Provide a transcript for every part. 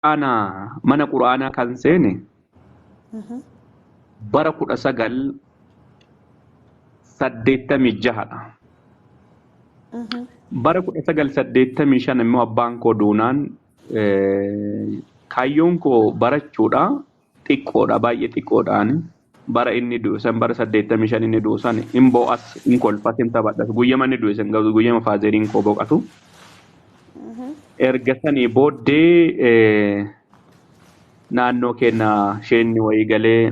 Qur'aanaa mana Qur'aanaa kan seene bara 1986dha. Bara 1985 immoo abbaan koo duunaan kaayyoon koo barachuudha. Xiqqoodha, baay'ee xiqqoodhaan bara inni du'e san, bara 85 inni du'u san, hin boo'as, hin kolfas, hin taphadhas. Guyyama inni du'e san, guyyama faazeriin koo boqatu. Erga sanii booddee naannoo keenya sheenni wayii galee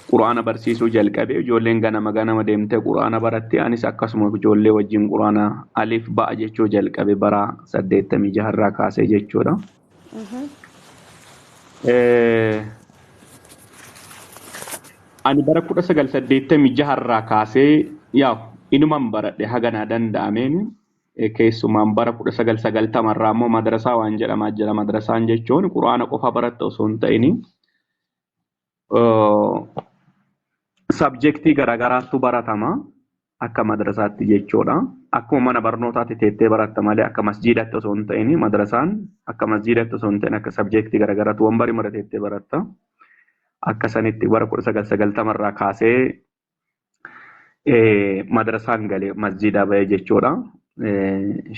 quraana barsiisuu jalqabe. Ijoolleen ganama ganama deemtee quraana baratti. Anis akkasuma ijoollee wajjin quraana alif ba'a jechuu jalqabe bara 86 irraa kaasee jechuudha. Ani bara 1986 irraa kaasee yaa inuman baradhe haganaa danda'ameen. Keessumaan bara 1990 irraa immoo madrasaa waan jedhamaa jira. Madrasaan jechuun quraana qofa baratta osoo hin ta'in sabjektii garaagaraattu baratama akka madrasaatti jechuudha. Akkuma mana barnootaatti teettee baratta malee akka masjiidatti osoo hin ta'in, madrasaan akka masjiidatti osoo hin ta'in akka sabjektii garaagaraatti wambarii mara teettee baratta. Akka sanitti bara 1990 irraa kaasee madrasaan galee masjiidaa bahee jechuudha.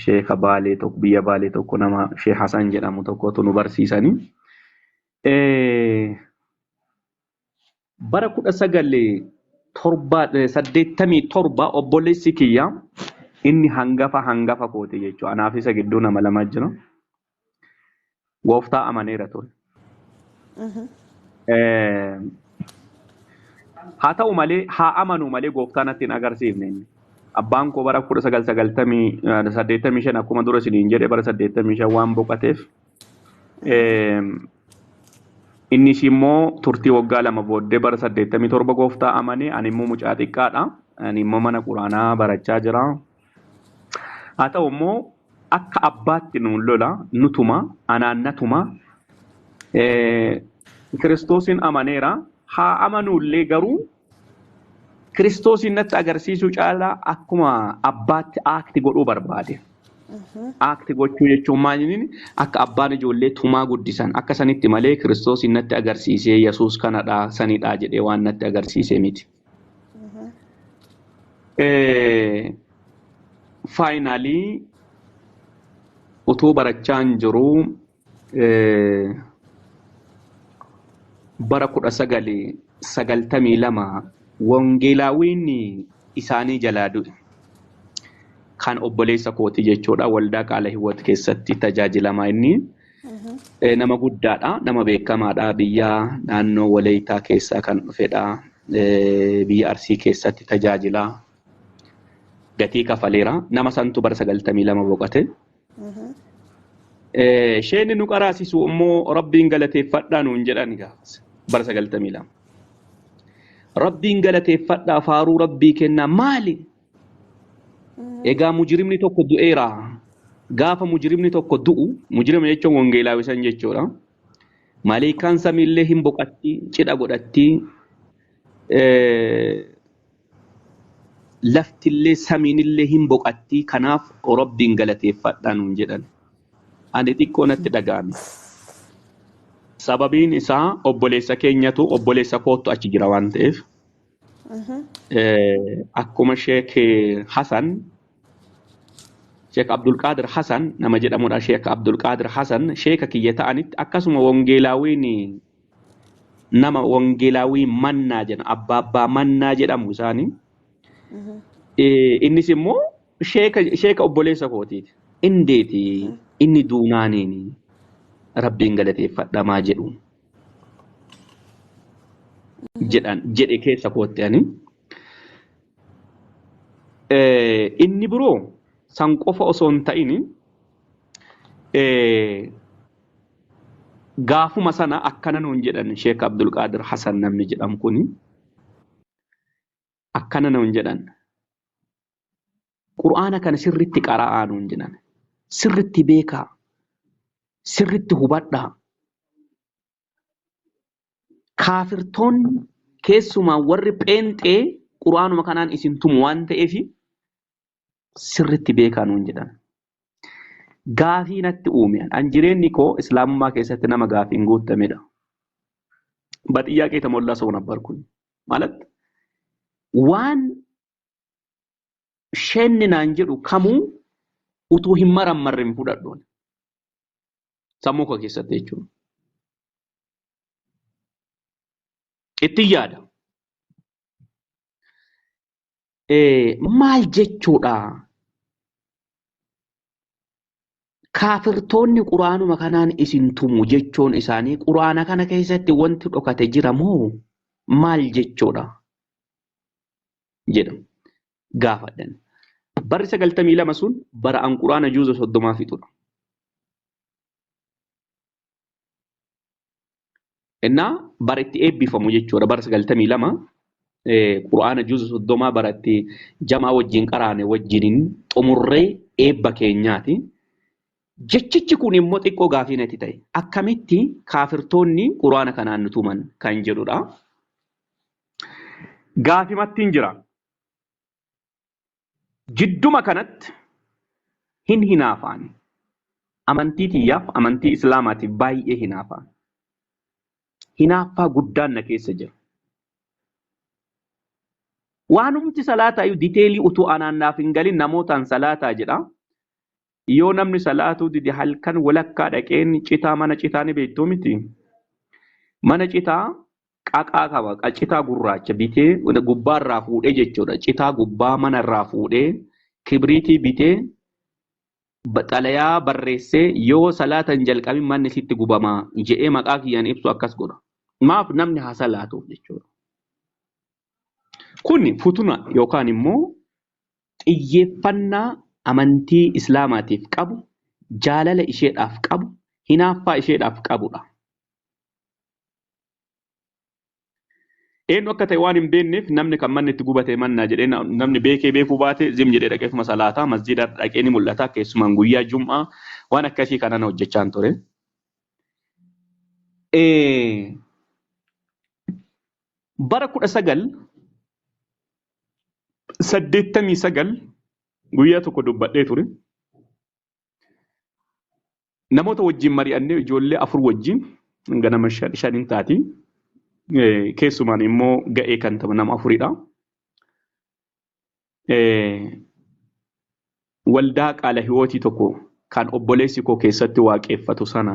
Sheeka Baalee tokko, biyya Baalee tokko, nama Sheek Hasan jedhamu tokkotu nu barsiisanii. Bara 1987 obboleessi kiyya inni hangafa, hangafa kooti jechuudha. Anaaf isa gidduu nama lama jira. Gooftaa amaneera ture. Haa ta'u malee, haa amanuu malee, gooftaa natti hin agarsiifne inni. Abbaan koo bara 1985 akkuma dura isiniin jedhe bara 85 waan boqateef, innis immoo turtii waggaa 2 booddee bara 87 gooftaa amane. Ani immoo mucaa xiqqaadha. Ani immoo mana quraanaa barachaa jira. Haa ta'u immoo akka abbaatti nuun lola, nutuma, anaan natuma. Kiristoosiin amaneera. Haa amanuullee garuu Kiristoosiin natti agarsiisuu caalaa akkuma abbaatti act godhuu barbaade. Act gochuu jechuun maal inni, akka abbaan ijoollee tumaa guddisan akka sanitti malee Kiristoosiin natti agarsiisee Yesuus kanadha sanidha jedhee waan natti agarsiisee miti. Finally utuu barachaa hin jiru bara 1992 wangeelaawiin isaanii jalaa du'e. Kan obboleessa kooti jechuudha. Waldaa Qaala Hiwwat keessatti tajaajilamaa inni. Nama guddaadha. Nama beekamaadha. Biyya naannoo Waleeyitaa keessaa kan dhufedha. Biyya Arsii keessatti tajaajila. Gatii kafaleera. Nama santu bara 92 boqote. Isheen nu qaraasisu immoo Rabbiin galateeffadhaa nuun jedhan gaafas bara 92. Rabbiin galateeffadhaa, faaruu Rabbii kennaa, maali? Egaa mujrimni tokko du'eera. Gaafa mujrimni tokko du'u, mujrima jechuun wangeelaawi san jechuudha. Maleekaan samiillee hin boqatti, cidha godhatti. Laftillee samiinillee hin boqatti. Kanaaf Rabbiin galateeffadhaa nuun jedhan. Ani xiqqoo natti dhaga'ame. Sababiin isaa obboleessa keenyatu, obboleessa koottu achi jira waan ta'eef. Akkuma Sheek Hasan, Sheek Abdulqaadir Hasan nama jedhamudha. Sheek Abdulqaadir Hasan sheeka kiyya ta'anitti akkasuma wangeelaawiin nama wangeelaawii mannaa jedha, abbaa mannaa jedhamu isaanii. Innis immoo sheeka obboleessa kootiiti. Indeeti inni duunaaniin Rabbiin galateeffadhamaa jedhu jedhan jedhe keessa kootti ani. Inni biroo san qofa osoo hin ta'in, gaafuma sana akkana nuun jedhan Sheek Abdulqaadir Hasan namni jedhamu kuni akkana nuun jedhan: "Qur'aana kana sirritti qara'aa," nuun jedhan, "sirritti beekaa, sirritti hubadhaa. Kaafirtoonni, keessumaa warri pheenxee, qur'aanuma kanaan isin tumu waan ta'eef sirritti beekaa," nuun jedhan. Gaafii natti uume. An jireenyi koo islaamummaa keessatti nama gaafiin guutamedha. በጥያቄ የተሞላ ሰው ነበርኩኝ። ማለት waan sheenni naan jedhu kamuu utuu hin marammarre hin fudhadhu. Sammuu koo keessatti jechuudha. Ittiin yaada. Maal jechuudha? Kaafirtoonni quraanuma kanaan isin tumu jechuun isaanii quraana kana keessatti wanti dhokate jira moo maal jechuudha? Jedha gaafadhan. Barri 92 sun bara an quraana juuza 30 fixudha. Innaa bara itti eebbifamu jechuudha bara 92 quraana juuza 30 bara itti jamaa wajjin qaraane wajjiniin xumurree eebba keenyaati. Jechichi kun immoo xiqqoo gaafii natti ta'e. Akkamitti kaafirtoonni quraana kanaan nu tuman kan jedhudha. Gaafimattiin jira. Jidduma kanatti hin hinaafaan. Amantii tiyyaaf amantii islaamaatiif baay'ee hinaafaan. Hinaaffaa guddaan na keessa jira. Waanumti salaataa iyyuu diteelii utuu anaan naaf hin galin namootaan salaataa jedha. Yoo namni salaatuu dide halkan walakkaa dhaqeen citaa mana citaa ni beektuu miti. Mana citaa qaqaa qaba. Citaa gurraacha bitee gubbaarraa fuudhee jechuudha. Citaa gubbaa manarraa fuudhee kibriitii bitee xalayaa barreessee yoo salaata hin jalqabin manni sitti gubamaa jedhee maqaa kiyyaan ibsu akkas godha. Maaf namni haa salaatuuf jechuudha. Kun futuna yookaan immoo xiyyeeffannaa amantii islaamaatiif qabu, jaalala isheedhaaf qabu, hinaaffaa isheedhaaf qabudha. Eenyu akka ta'e waan hin beekneef namni kan manni itti gubate mannaa jedhee namni beekee beekuu baate zim jedhee dhaqeefuma salaataa masjiida dhaqee ni mul'ata keessumaan guyyaa jum'aa waan akkasii kanaan hojjechaan ture. Bara 1989 guyyaa tokko dubbadhee ture. Namoota wajjin mari'annee ijoollee 4 wajjin ganama 5 taati. Keessumaan immoo ga'ee kan ta'u nama 4dha. Waldaa qaala hiwootii tokko kan obboleessi koo keessatti waaqeffatu sana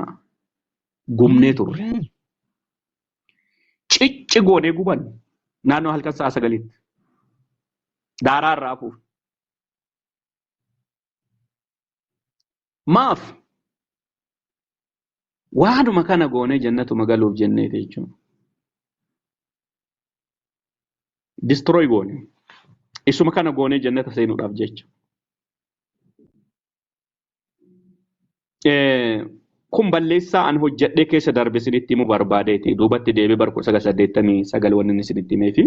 gubnee turre. Cicci goonee guban naannoo halkan sa'a 9tti. Daaraa irraa hafuuf. Maaf? Waanuma kana goonee jannatuma galuuf jenneeti jechuudha. Destroy goone. Isuma kana goonee jannata seenuudhaaf jecha. Kun balleessaa an hojjedhee keessa darbe isinitti himuu barbaadeeti. Duubatti deebi'ee bara 1989 wanni inni isinitti himeefi.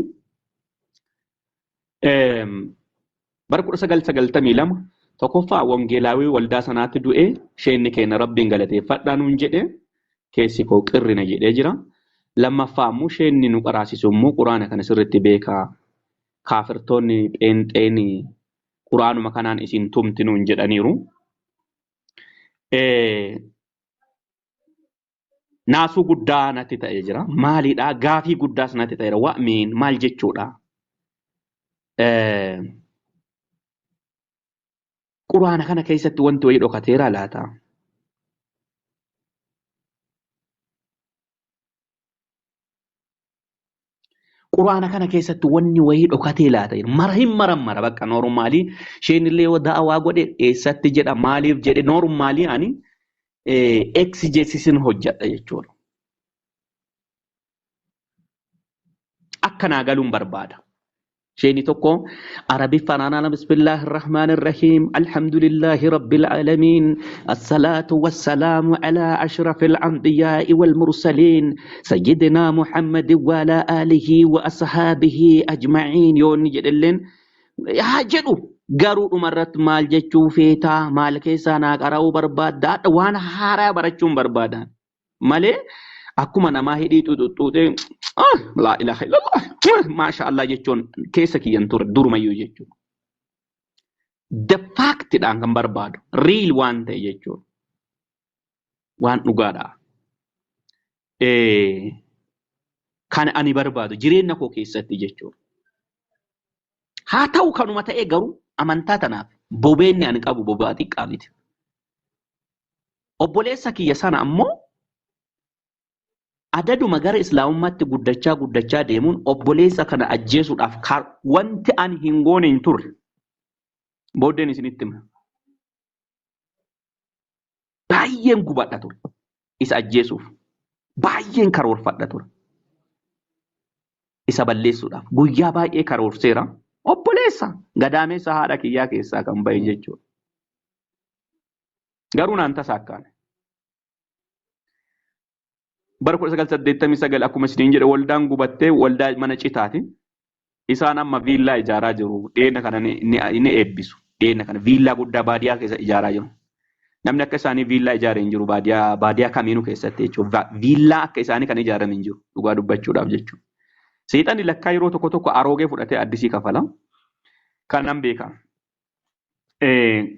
Bara 1992 tokkoffaa wangeelaawii waldaa sanaatti du'ee sheenni keenya rabbiin galateeffadhaa nuun jedhee keessi koo qirrina jedhee jira. Lammaffaa immoo sheenni nu qaraasisu immoo quraana kana sirriitti beekaa. Kaafirtoonni pheenxeen quraanuma kanaan isin tumti nuun jedhaniiru. Naasuu guddaa natti ta'ee jira. Maalidhaa? Gaafii guddaas natti ta'eera. Wa'miin maal jechuudha? Quraana kana keessatti wanti wayii dhokateera laata? Quraana kana keessatti wanni wayii dhokatee laata? Mara hin marammara bakka noormaalii isheen illee yoo da'awaa godhe eessatti jedha maaliif jedhe noormaalii ani exegesis hojjedha jechuudha. Akka naa galuun barbaada. Isheen tokko Arabiffaan aanaan bismillaahi rahmaani rahiim alhamdulillaahi rabbil aalamiin assalaatu wassalaamu alaa ashrafil anbiyaa'i wal mursaliin sayyidinaa Muhammad wa alaa aalihi wa ashaabihi ajma'iin yoo inni jedhelleen haa jedhu garuu dhumarratti maal jechuu feetaa maal keessaa naa qara'uu barbaadda waan haaraa barachuun barbaadan malee akkuma namaa hidhii xuxuxuuxee laa ilaaha illallah maasha Allah jechuun keessa kiyyan ture durumayyuu jechuudha. The fact Factidhaan kan barbaadu. Real waan ta'e jechuudha. Waan dhugaadha. Kan ani barbaadu jireenya koo keessatti jechuudha. Haa ta'u kanuma ta'ee garuu amantaa tanaaf bobeenni ani qabu bobaa xiqqaa miti. Obboleessa kiyya sana ammoo adaduma gara islaamummaatti guddachaa guddachaa deemuun obboleessa kana ajjeesuudhaaf wanti ani hin goone hin turre. Booddeen isinitti hima. Baay'een gubadha ture. Isa ajjeesuuf. Baay'een karoorfadha ture. Isa balleessuudhaaf. Guyyaa baay'ee karoorseera. Obboleessa gadaameessa haadha kiyyaa keessaa kan bahe jechuudha. Garuu naan tasa akkaane. Bara 1989 akkuma isiniin jedhe waldaan gubattee waldaa mana citaati. Isaan amma viillaa ijaaraa jiru. Dhiyeenya kana ni eebbisu. Dhiyeenya kana viillaa guddaa baadiyyaa keessa ijaaraa jiru. Namni akka isaanii viillaa ijaare hin jiru baadiyyaa kamiinuu keessatti jechuudha. Viillaa akka isaanii kan ijaarame hin jiru dhugaa dubbachuudhaaf jechuudha. Seexanni lakkaa yeroo tokko tokko aroogee fudhatee addisii kafala. Kanan beeka.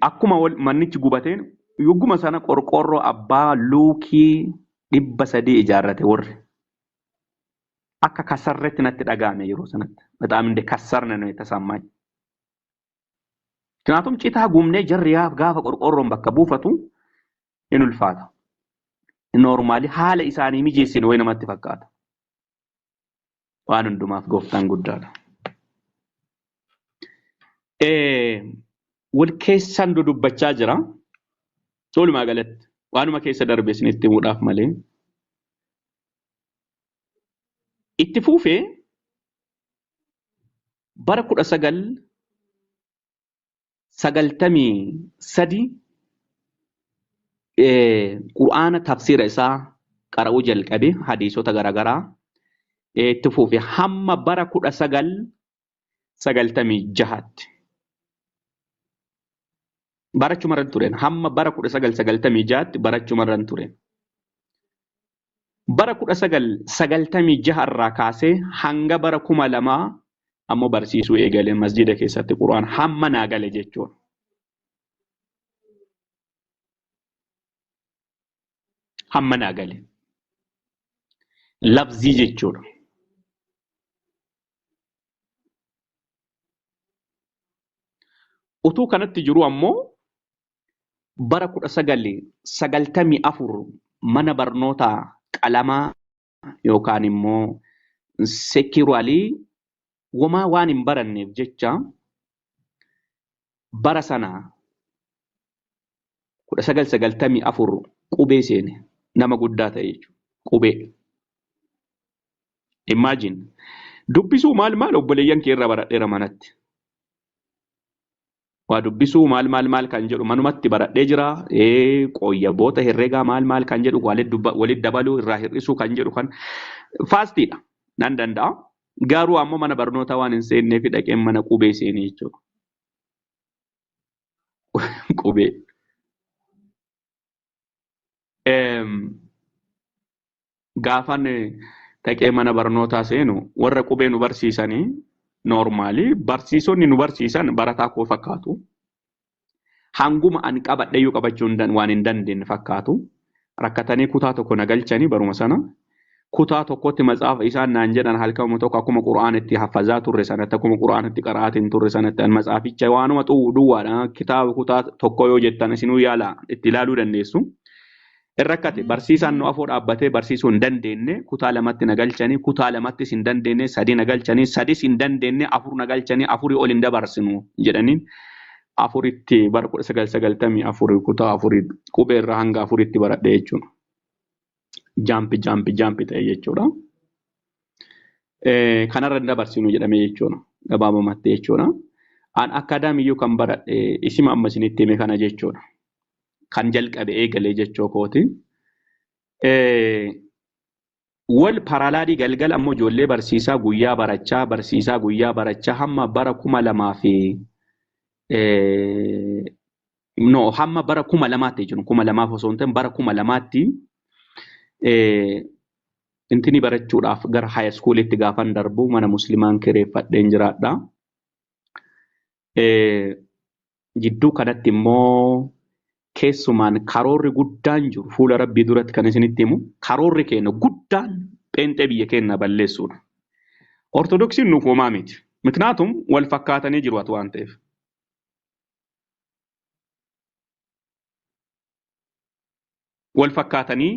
Akkuma manichi gubateen yogguma sana qorqoorroo abbaa luukii 300 ijaarrate warri. Akka kasarretti natti dhaga'ame yeroo sanatti. Bexaam inde kassarne ነው የተሰማኝ. Kanaafuu citaa gumnee jarri gaafa qorqoorroon bakka buufatu in ulfaata. Noormaali haala isaanii mijeessine wayi namatti fakkaata. Waan hundumaaf gooftaan guddaadha. Wal keessan dudubbachaa jira. Walumaa galatti waanuma keessa darbe isinitti himuudhaaf malee. Itti fuufee bara 1993 Qur'aana tafsiira isaa qara'uu jalqabe hadiisota garaagaraa itti fuufee hamma bara 1996tti. Barachumarran tureen hamma bara 1996tti barachumarran tureen. Bara 1996 irraa kaasee hanga bara 2000 ammoo barsiisuu eegalee masjida keessatti Qur'aan hamma naa gale jechuudha. Hamma naa gale. Labzii jechuudha. Utuu kanatti jiru ammoo bara 1994 mana barnootaa qalamaa yookaan immoo seekiraalii womaa waan hin baranneef jecha bara sana 1994 qubee seene nama guddaa ta'e jechuudha. Qubee. Imagine. Dubbisuu maal maal obboleeyyan kee irraa baradheera manatti. Waa dubbisuu maal maal maal kan jedhu manumatti baradhee jira. Qooyyaboota herreegaa maal maal kan jedhu walitti dabaluu irraa hir'isuu kan jedhu kan faastiidha. Nan danda'a. Garuu ammoo mana barnootaa waan hin seenneef dhaqeen mana qubee seenee jechuudha. Qubee. Gaafan dhaqee mana barnootaa seenu warra qubee nu barsiisanii noormaali barsiisonni nu barsiisan barataa koo fakkaatu. Hanguma ani qabadhe iyyuu qabachuu waan hin dandeenye fakkaatu. Rakkatanii kutaa tokko na galchanii baruma sana. Kutaa tokkotti matsaafa isaan naan jedhan halkanuma tokko akkuma Qur'aan itti haffazaa turre sanatti akkuma Qur'aan itti qara'aatiin turre sanatti matsaaficha waanuma duwwaadha. Kitaaba kutaa tokko yoo jettan isinuu yaala itti ilaaluu dandeessu. Rakkate barsiisaan nu afoo dhaabbatee barsiisuu hin dandeenye kutaa lamatti na galchanii kutaa lamattis hin dandeenye sadii na galchanii sadis hin dandeenye afur na galchanii afurii ol hin dabarsinu jedhaniin afuritti bara 1994 kutaa afurii qubeerraa hanga afuritti baradhe jechuudha. Jaampi jaampi jaampi ta'e jechuudha. Kanarra hin dabarsinu jedhamee jechuudha. Gabaabumatti jechuudha. An akkaadaamiyyuu kan baradhe isima amma isinitti hime kana jechuudha. Kan jalqabe eegalee jechuu kooti. Wal paralaadii galgala ammoo ijoollee barsiisaa guyyaa barachaa barsiisaa guyyaa barachaa hamma bara 2000 fi no hamma bara 2000tti jechuudha. 2000 osoo hin ta'in bara 2000tti intini barachuudhaaf gara high schoolitti gaafan darbu mana musliimaan kireeffadheen jiraadha. Jidduu kanatti immoo keessumaan karoorri guddaan jiru fuula Rabbii duratti kan isinitti himu karoorri keenya guddaan pheenxee biyya keenya balleessuudha. Ortodoksiin nuuf homaa miti. Miknaatum wal fakkaatanii jiru ati waan ta'eef. Wal fakkaatanii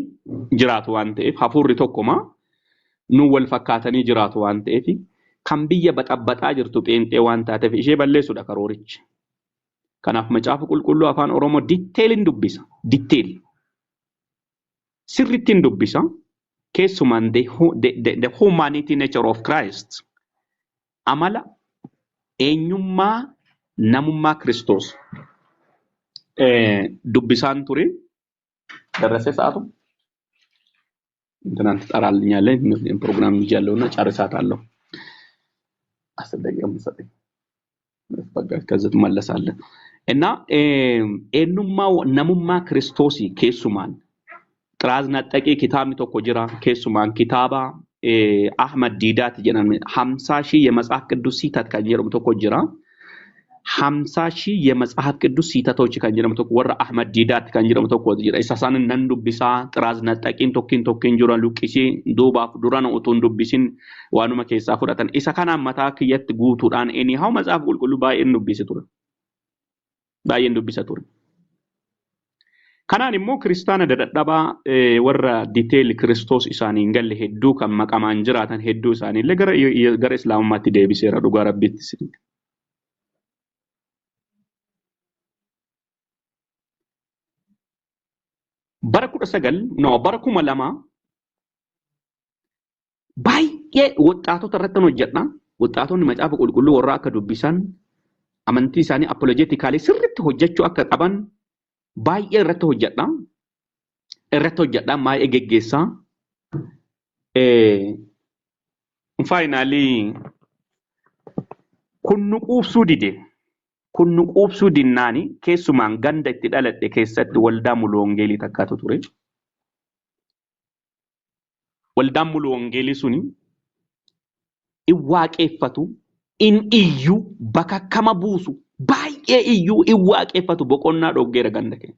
jiraatu waan ta'eef hafuurri tokkuma nu wal fakkaatanii jiraatu waan ta'eef kan biyya baxabbaxaa jirtu pheenxee waan taateef ishee balleessuudha karoorichi. Kanaaf macaafa qulqulluu afaan Oromoo ditteeliin dubbisa. Ditteel. Sirrittiin dubbisa. Keessumaan the humanity nature of Christ. Amala eenyummaa namummaa Kiristoos. Dubbisaan ture. ደረሰ ሰዓቱ እንትናን ትጠራልኛለህ ፕሮግራም ይዣለሁና ጨርሳታለሁ። 10 ደቂቃ መሰለኝ። በቃ ከዚህ ትመለሳለህ እና eenyummaa namummaa Kiristoosii keessumaan xiraaz naxxaqii kitaabni tokko jira keessumaan kitaaba Ahmad Diidaati jedhame 50,000 የመጽሐፍ ቅዱስ ስህተት kan jedhamu tokko jira. 50,000 የመጽሐፍ ቅዱስ ስህተቶች kan jedhamu tokko warra Ahmad Diidaatti kan jedhamu tokko jira. Isa isaan nan dubbisaa xiraaz naxxaqiin tokkiin tokkiin jira luqqisii duubaaf durana utuu hin dubbisin waanuma keessaa fudhatan. Isa kanaan mataa kiyyatti guutuudhaan anyhow macaafa qulqulluu baay'een dubbisi ture. Baay'een dubbisa ture. Kanaan immoo kiristaana dadhabaa warra detail Kiristoos isaanii hin galle hedduu kan maqamaan jiraatan hedduu isaanii illee gara islaamummaatti deebiseera dhugaa Rabbiitti. Bara 19 no bara 2000 baay'ee waxaatota irratti hojjedha. Waxaatonni macaafa qulqulluu warra akka dubbisan amantii isaanii apologetically sirriitti hojjechuu akka qaban baay'ee irratti hojjedha. Irratti hojjedha baay'ee geggeessaa. Finally kun nu quubsuu dide. Kun nu quubsuu dinnaani keessumaan ganda itti dhaladhe keessatti waldaa mulu wangeelii takkaatu ture. Waldaan mulu wangeelii suni in waaqeffatu, in iyyuu, bakakkama buusu, baay'ee iyyuu in waaqeffatu boqonnaa dhoggeera ganda keenya.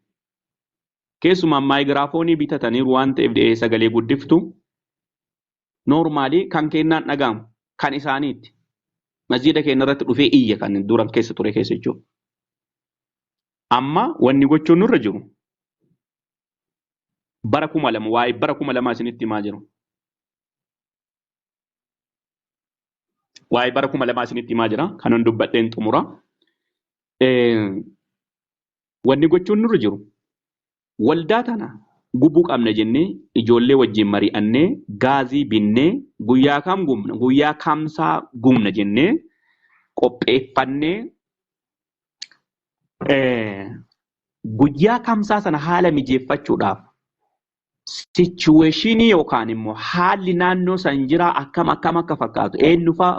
Keessumaan maayigiraafoonii bitataniiru waan ta'eef sagalee guddiftu normally kan kennaan dhaga'amu kan isaaniitti. Masjiida keenya irratti dhufee iyya kan duran keessa ture keessa jechuudha. Amma wanni gochuun nurra jiru bara 2000 waa'ee bara 2000 isinitti himaa jiru. Waa'ee bara 2000 isinitti himaa jira. Kanan dubbadheen xumura. Wanni gochuun nurra jiru waldaa tana gubuu qabna jennee ijoollee wajjin mari'annee gaazii binnee guyyaa kam gubna guyyaa kamsaa gubna jennee qopheeffannee guyyaa kamsaa sana haala mijeeffachuudhaaf situation yookaan immoo haalli naannoo san jira akkam akkam akka fakkaatu eenyufaa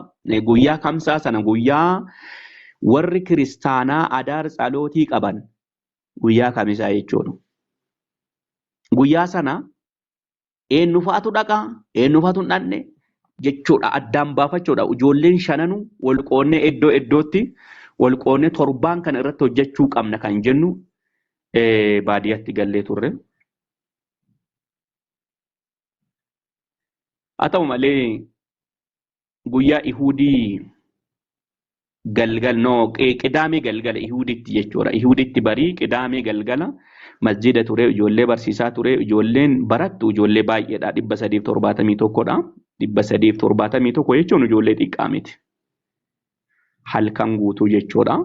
guyyaa kamsaa sana guyyaa warri kiristaanaa adaar tsalootii qaban guyyaa kamisaa jechuudha. Guyyaa sana eenyufaatu dhaqaa eenyufaatu hin dhaqne jechuudha addaan baafachuudha. Ijoolleen shananu wal qoonnee iddoo iddootti wal qoonnee torbaan kana irratti hojjechuu qabna kan jennu baadiyyaatti gallee turre. Haa ta'u malee guyyaa Ihudii galgal no qidaamee galgala Ihuditti jechuudha. Ihuditti barii qidaamee galgala masjida ture ijoollee barsiisaa ture ijoolleen barattu ijoollee baay'eedha 371dha. 371 jechuun ijoollee xiqqaa miti. Halkan guutuu jechuudha.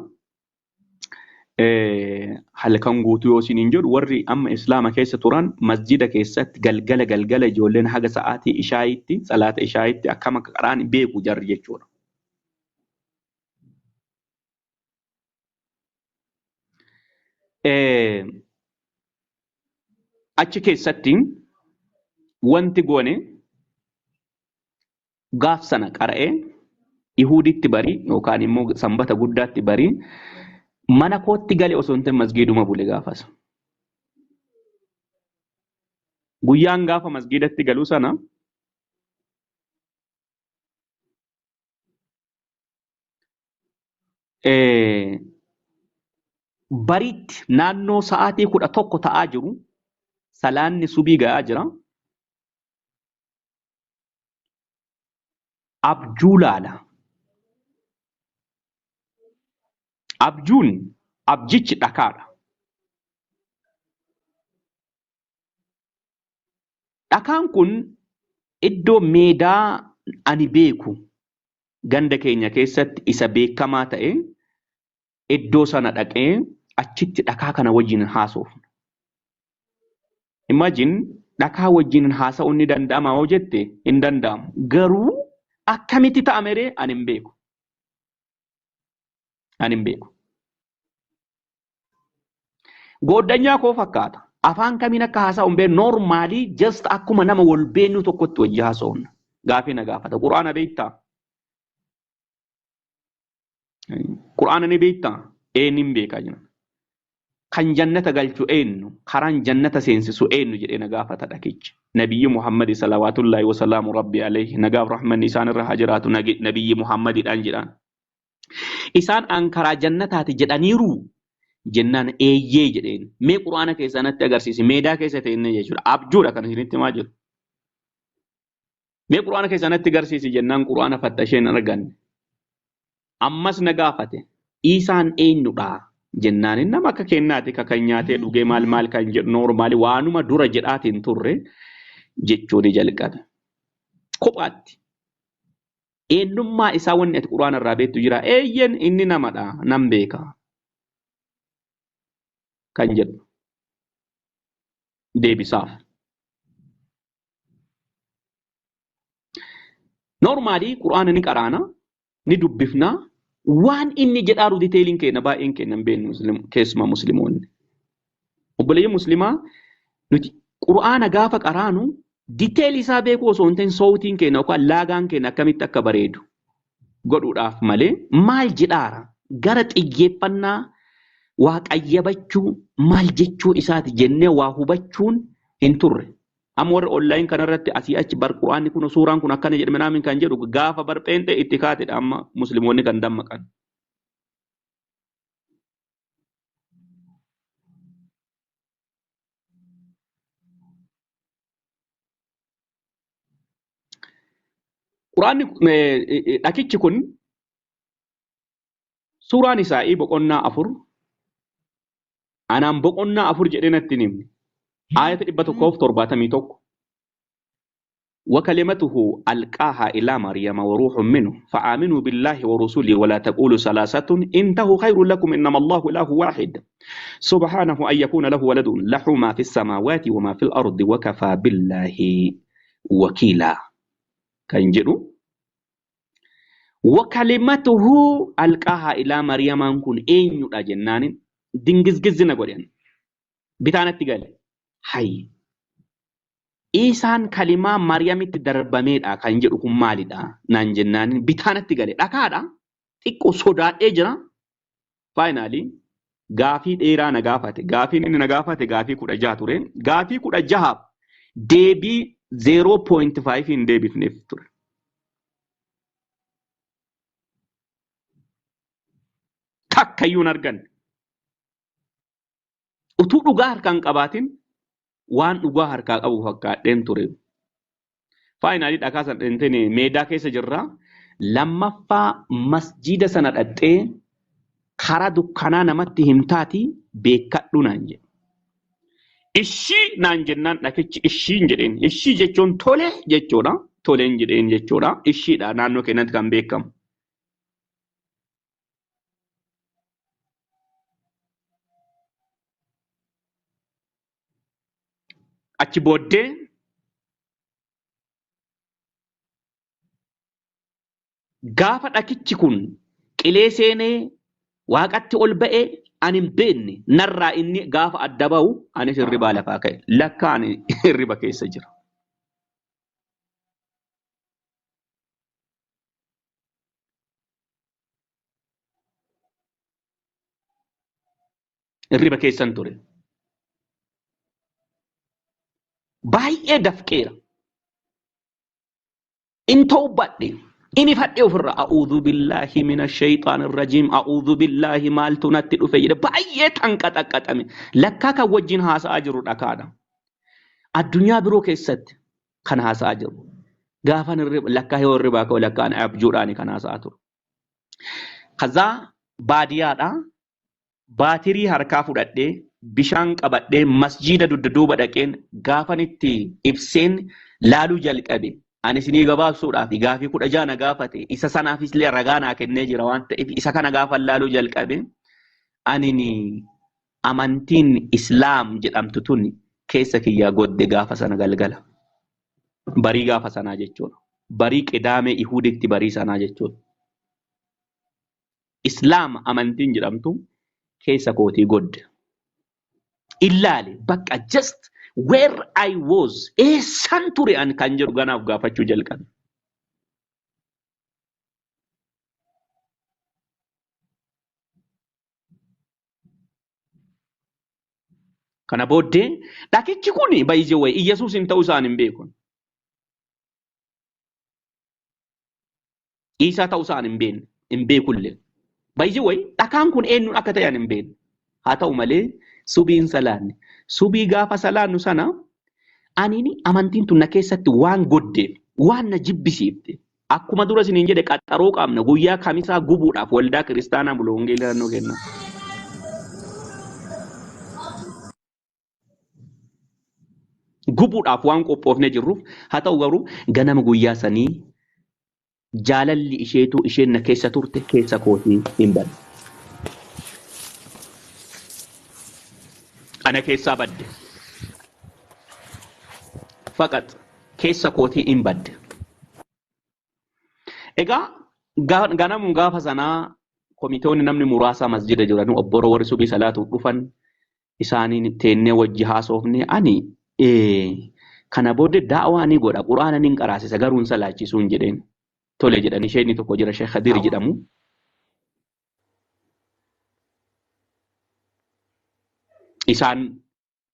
Halkan guutuu yoo isiniin jedhu warri amma islaama keessa turan masjida keessatti galgala galgala ijoolleen haga sa'aatii ishaayitti salaata ishaayitti akkam akka qaraan beeku jarri jechuudha. Achi keessatti wanti goone gaaf sana qara'ee Ihuditti barii yookaan immoo sanbata guddaatti barii mana kootti gale osoo hin ta'in masgiiduma bule gaafas. Guyyaan gaafa masgiidatti galu sana Bariitti naannoo sa'aatii 11 ta'aa jiru salaanni subii ga'aa jira. Abjuu laala. Abjuun abjichi dhakaadha. Dhakaan kun iddoo meedaa ani beeku ganda keenya keessatti isa beekamaa ta'e iddoo sana dhaqee achitti dhakaa kana wajjin haasofna. Imagine dhakaa wajjin haasa'uun ni danda'ama yoo jette hin danda'amu. Garuu akkamitti ta'a meree ani hin beeku. Ani hin beeku. Gooddanyaa koo fakkaata. Afaan kamiin akka haasa'u hin beeknu normaalii just akkuma nama wal beeknu tokkotti wajji haasa'uun. Gaafii na gaafata. Qur'aana beektaa? Qur'aana ni beektaa? Ee nin beekaa jira. Kan jannata galchu eenyu? Karaan jannata seensisu eenyu jedhee na gaafata dhakichi. Nabiyyi Muhammad salawaatullaahi wasalaamu rabbi alayhi nagaaf rahmanni isaan irra haa jiraatu nabiyyi Muhammadidhaan jedhaan. Isaan an karaa jannataati jedhaniiru jennaan eeyyee jedheen. Mee Qur'aana keessaa natti agarsiisi. Meedaa keessa ta'inne jechuudha. Abjuudha kan isinitti himaa jiru. Mee Qur'aana keessaa natti agarsiisi jennaan Qur'aana fattashee hin arganne. Ammas na gaafate. Isaan eenyudha jennaan nama akka kennaati ka kan nyaatee dhugee maal maal kan jedhu noormaali waanuma dura jedhaatiin turre jechuun jalqabe. Kophaatti. Eenyummaa isaa wanni ati Qur'aana irraa beektu jira. Eeyyeen inni namadha nan beeka kan jedhu deebisaaf. Noormaalii Qur'aana ni qaraana, ni dubbifna. Waan inni jedhaaru diteeliin keenya baay'een keenya hin beeknu keessumaa musliimoonni. Obboleeyyan musliimaa nuti Qur'aana gaafa qaraanu diteelii isaa beekuu osoo hin ta'in soowtiin keenya yookaan laagaan keenya akkamitti akka bareedu godhuudhaaf malee maal jedhaara gara xiyyeeffannaa waa qayyabachuu maal jechuu isaati jennee waa hubachuun hin turre. Amma warri onlaayin kanarratti asii achi bar Qur'aanni kun suuraan kun akkana jedhame naamin kan jedhu gaafa bar pheenxee itti kaatedha amma musliimoonni kan dammaqan. Qur'aanni dhakichi kun suuraan Isaa'ii boqonnaa 4 anaan boqonnaa 4 jedhee natti hin himne. Aayata 171. وكلمته ألقاها إلى مريم وروح منه فآمنوا بالله ورسله ولا تقولوا ثلاثة انتهوا خير لكم إنما الله إله واحد سبحانه أن يكون له ولد له ما في السماوات وما في الأرض وكفى بالله وكيلا. كان جدو وكلمته ألقاها إلى مريم كن أين يدجنان دينجز جزنا قرين بتاعنا تقال حي Isaan kalimaa Maryamitti darbameedha kan jedhu kun maalidha naan jennaan bitaanatti gale dhakaadha xiqqoo sodaadhee jira. Faayinaalii gaafii dheeraa na gaafate. Gaafiin inni na gaafate gaafii 16 ture. Gaafii 16 deebii 0.5 hin deebifneef ture. Takkayyuu hin arganne. Utuu dhugaa harkaan qabaatin waan dhugaa harkaa qabu fakkaadheen ture. Faayinaalii dhakaa sana dhintee meedaa keessa jirra. Lammaffaa masjiida sana dhaqxee karaa dukkanaa namatti himtaati beekadhu naan jedhe. Ishii naan jennaan dhakichi ishiin jedheen. Ishii jechuun tole jechuudha. Toleen jedheen jechuudha. Ishiidha naannoo keenyatti kan beekamu. Achi booddee gaafa dhakichi kun qilee seenee waaqatti ol ba'ee ani hin beekne narraa inni gaafa adda ba'u anis hirribaa lafaa ka'e. Lakka ani hirriba keessa jira. Hirriba keessan ture. Baay'ee dafqeera. In ta'u badhe Inni fadhee ofirra a'uudhu billaahi mina shayxaanir rajiim a'uudhu billaahi maaltu natti dhufe jedhe baay'ee tanqaxaqqaxame. Lakkaa kan wajjin haasa'aa jiru dhakaadha. Addunyaa biroo keessatti kan haasa'aa jiru. Gaafan lakkaa yoo hirribaa ka'u lakkaan abjuudhaan kan haasa'aa turu. Kazaa baadiyyaadha. Baatirii harkaa fudhadhee bishaan qabadhee masjiida dugda duuba dhaqeen gaafan itti ibseen laaluu jalqabe. Ani isinii gabaabsuudhaaf gaafii 16 na gaafate isa sanaafis illee ragaa naa kennee jira waan ta'eef isa kana gaafan laaluu jalqabe. Ani amantiin Islaam jedhamtu tun keessa kiyyaa godde gaafa sana galgala. Barii gaafa sanaa jechuudha. Barii qidaamee Ihuditti barii sanaa jechuudha. Islaam amantiin jedhamtu keessa kootii godde. Ilaali bakka just where I was eessan ture an kan jedhu ganaaf gaafachuu jalqabe. Kana booddee dhakichi kun baay'ee wayi Iyyasuus hin ta'uu isaan hin beeku. Iisaa ta'uu isaan hin beekne hin beekullee. Baay'ee wayi dhakaan kun eenyuun akka ta'e hin beekne. Haa ta'u malee subiin salaanne. Subii gaafa salaannu sana aniin amantiin tun na keessatti waan goddeef waan na jibbisiifte. Akkuma dura isiniin jedhe qaxaroo qabna guyyaa kamisaa gubuudhaaf waldaa kiristaanaa bulu wangeelaa naannoo kenna. Gubuudhaaf waan qophoofnee jirruuf haa ta'u garuu ganama guyyaa sanii jaalalli isheetu isheen na keessa turte keessa kootii hin badne. Ana keessaa badde. Faqat keessa kootii hin badde. Egaa ganamu gaafa sanaa komitoonni namni muraasa masjida jiran obboroo warri subii salaatuuf dhufan isaaniin teennee wajji haasofne ani kana booddee daawaa ni godha quraana ni qaraasisa garuu hin salaachisuun jedheen tole jedhan isheen tokko jira Sheekh Khadiir jedhamu. Isaan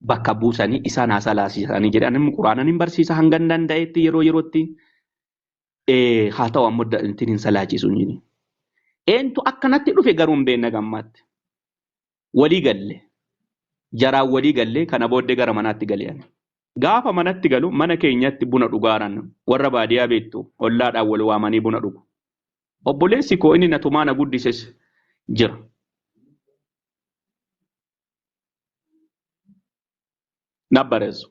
bakka buusanii isaan haa salaasisanii jedhan inni quraana ni barsiisa hanga danda'etti yeroo yerootti haa ta'u ammoo ittiin hin salaachisuun jedhe. Eentu akkanatti dhufe garuu hin beekne gammaatti. Walii galle. Jaraan walii galle kana booddee gara manaatti galee ani. Gaafa manatti galu mana keenyatti buna dhugaaran warra baadiyyaa beektu ollaadhaan wal waamanii buna dhugu. Obboleessi koo inni na tumaa na guddises jira. Na bareessu.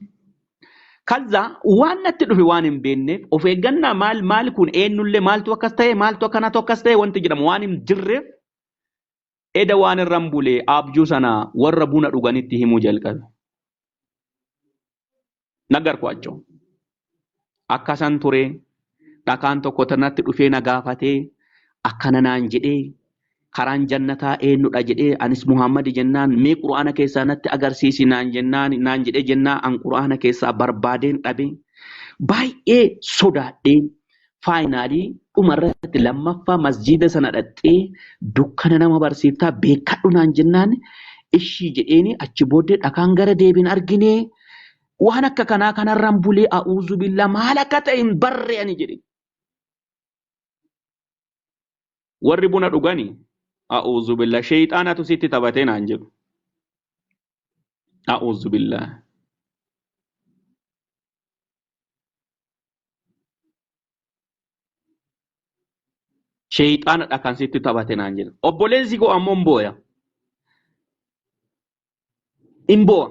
Kaza waan natti dhufe waan hin beekneef of eeggannaa maal maal kun eenyullee maaltu akkas ta'e maaltu akkanatu akkas ta'e wanti jedhamu waan hin jirreef eda waan irraan bulee abjuu sana warra buna dhuganitti himuu jalqabe. Nagarkwaacho. Akkasan ture dhakaan tokko natti dhufee na gaafatee akkana naan jedhee karaan jannataa eenyudha jedhee anis Muhammad jennaan mee quraana keessaa natti agarsiisi naan jennaan naan jedhee jennaan an quraana keessaa barbaadeen dhabe baay'ee sodaadhee faayinaalii dhumarratti lammaffaa masjiida sana dhaqxee dukkana nama barsiiftaa beekadhu naan jennaan ishii jedheeni achi booddee dhakaan gara deebiin argine waan akka kanaa kanarraan bulee a'uuzu billaa maal akka ta'e hin barre ani jedhe. Warri buna dhugani a'uuzu billaa sheeyxaanatu sitti taphatee naan jedhu. A'uuzu billaa. Sheeyxaanadha kan sitti taphate naan jedhu. Obboleessi koo ammoo hin booya. Hin boo'a.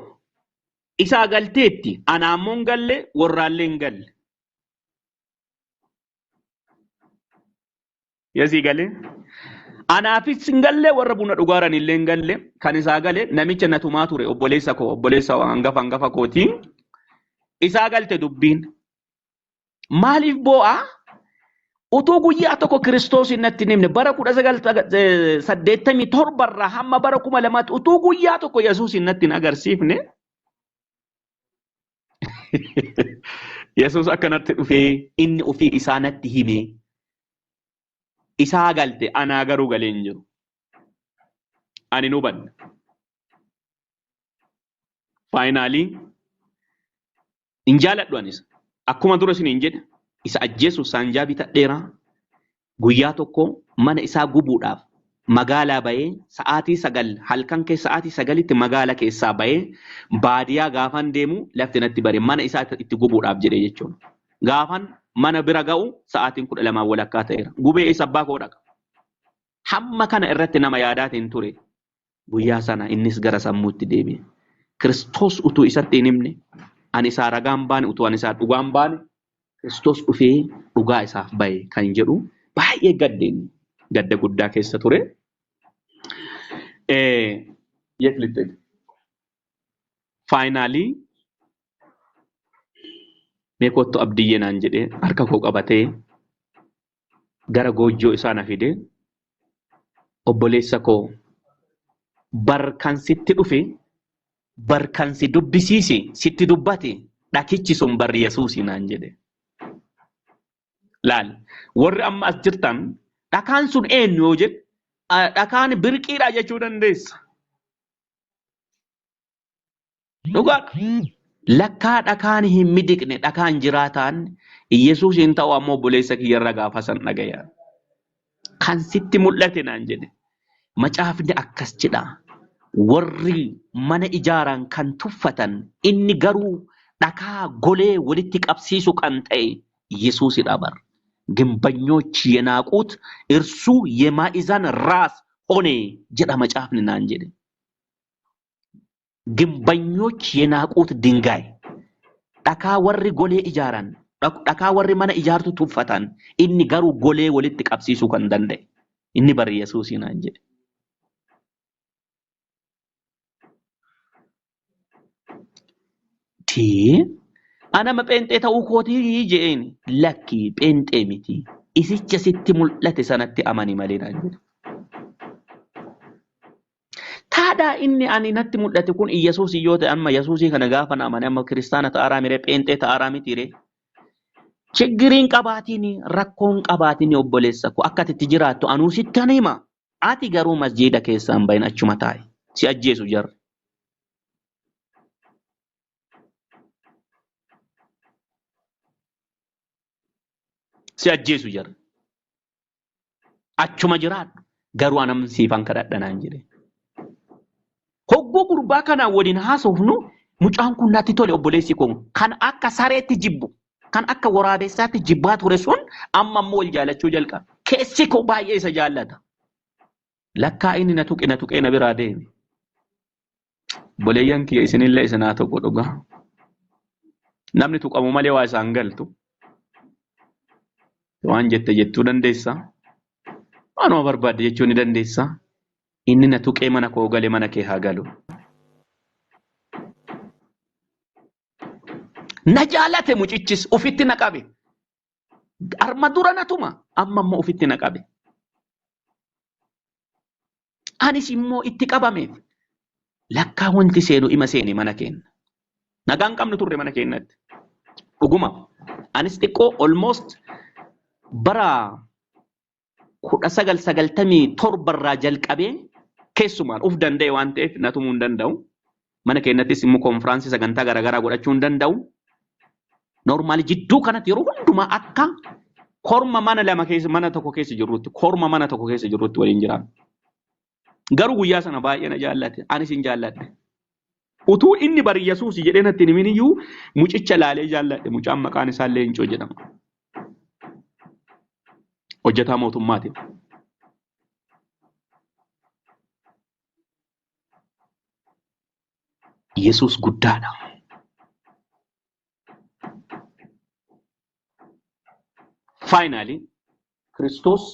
Isaa galteetti ana ammoo hin galle warraallee hin galle. Yasii galee. Anaafis hin galle warra buna dhugaaran illee hin galle kan isaa gale namicha na tumaa ture obboleessa koo obboleessa hangafa hangafa kootii. Isaa galte dubbiin. Maaliif boo'aa? Utuu guyyaa tokko Kiristoos natti hin himne bara 1987 irraa hamma bara 2000 utuu guyyaa tokko Yesuus natti hin agarsiifne. Yesuus akkanatti dhufee inni ofii isaa natti hime. Isaa galte anaa garuu galee hin jiru. Ani nu hubanne. Faayinaalii hin jaaladhu anis. Akkuma dura isiniin jedhe isa ajjeesuuf saanjaa bitadheera. Guyyaa tokko mana isaa gubuudhaaf magaalaa bahee sa'aatii 9 halkan keessa sa'aatii 9tti magaala keessaa bahee baadiyaa gaafan deemu lafti natti bare mana isaa itti gubuudhaaf jedhee jechuudha. Gaafan mana bira ga'u sa'aatiin 12:15 ta'eera. Gubee isa abbaa koo dhaqa. Hamma kana irratti nama yaadaatiin ture. Guyyaa sana innis gara sammuutti deebi'e. Kiristoos utuu isatti hin himne, ani isaa ragaan baane, utuu ani isaa dhugaan baane, Kiristoos dhufee dhugaa isaaf bahe kan jedhu baay'ee gaddeen gadda guddaa keessa ture. Faayinaalii mee kottu Abdiyyee naan jedhee harka koo qabatee gara goojjoo isaa na fide. Obboleessa koo bar kan sitti dhufe, bar kan si dubbisiise, sitti dubbate dhakichi sun bar Yesuusi naan jedhe. Laal, warri amma as jirtan dhakaan sun eenyu yoo jedhe, dhakaan birqiidha jechuu dandeessa. Dhugaadha. Lakkaa dhakaan hin midiqne, dhakaan jiraataan Yesuus hin ta'u ammoo obboleessa kiyyarra gaafa san dhagaya. Kan sitti mul'ate naan jedhe. Macaafni akkas jedha. Warri mana ijaaran kan tuffatan inni garuu dhakaa golee walitti qabsiisu kan ta'e Yesuusidha bar. Gimbanyochi yenaaquut irsuu yemaa'izan raas hone jedha macaafni naan jedhe. Gimbanyoch yenaaquut dingaay. Dhakaa warri golee ijaaran, dhakaa warri mana ijaartu tuffatan, inni garuu golee walitti qabsiisuu kan danda'e. Inni bari Yesuusii naan jedhe. Tee anama pheenxee ta'uu kootii je'een lakkii pheenxee miti. Isicha sitti mul'ate sanatti amani malee naan jedhe. Taadhaa inni ani natti mul'ate kun Iyyasuusii yoo ta'e amma Yesuusii kana gaafa na amane amma kiristaana ta'aaraa miree pheenxee ta'aaraa miti ree. Chiggiriin qabaatiin rakkoon qabaatiin obboleessa koo akka ati itti jiraattu anuu sittan hima. Ati garuu masjiida keessaa hin bahin achuma taa'i. Si ajjeesu jarri. Si ajjeesu jarri. Achuma jiraadhu. Garuu anam siifan kadhadha naan jedhe. Hogguu gurbaa kanaan waliin haasofnu mucaan kun natti tole obboleessi koo kan akka sareetti jibbu kan akka waraabessaatti jibbaa ture sun amma ammoo wal jaalachuu jalqabe. Keessi koo baay'ee isa jaallata. Lakkaa inni na tuqe na tuqee na biraa deeme. Obboleeyyan kiyya isinillee isin haa tuqu dhugaa. Namni tuqamu malee waa isaan galtu. Waan jette jechuu dandeessa. Waanuma barbaadde jechuu ni dandeessa. Inni na tuqee mana koo gale mana kee haa galu. Na jaalate mucichis ufitti na qabe. Arma dura na tuma amma immoo ufitti na qabe. Anis immoo itti qabameef lakkaa wanti seenu ima seene mana keenna. Nagaan qabnu turre mana keenyatti. Dhuguma anis xiqqoo almost bara 1997 irraa jalqabee keessumaan uf danda'e waan ta'eef na tumuu hin danda'u. Mana keenyattis immoo konfiraansii sagantaa garaagaraa godhachuu hin danda'u. Noormaali jidduu kanatti yeroo hundumaa akka korma mana lama keessa mana tokko keessa jirrutti korma mana tokko keessa jirrutti waliin jiraanna. Garuu guyyaa sana baay'ee na jaallate. Anis hin jaalladhe. Utuu inni bari Yesuus jedhee natti hin himin iyyuu mucicha laalee jaalladhe. Mucaan maqaan isaa Leencoo jedhama. Hojjetaa mootummaati. Yesuus guddaadha. Faayinaali Kiristoos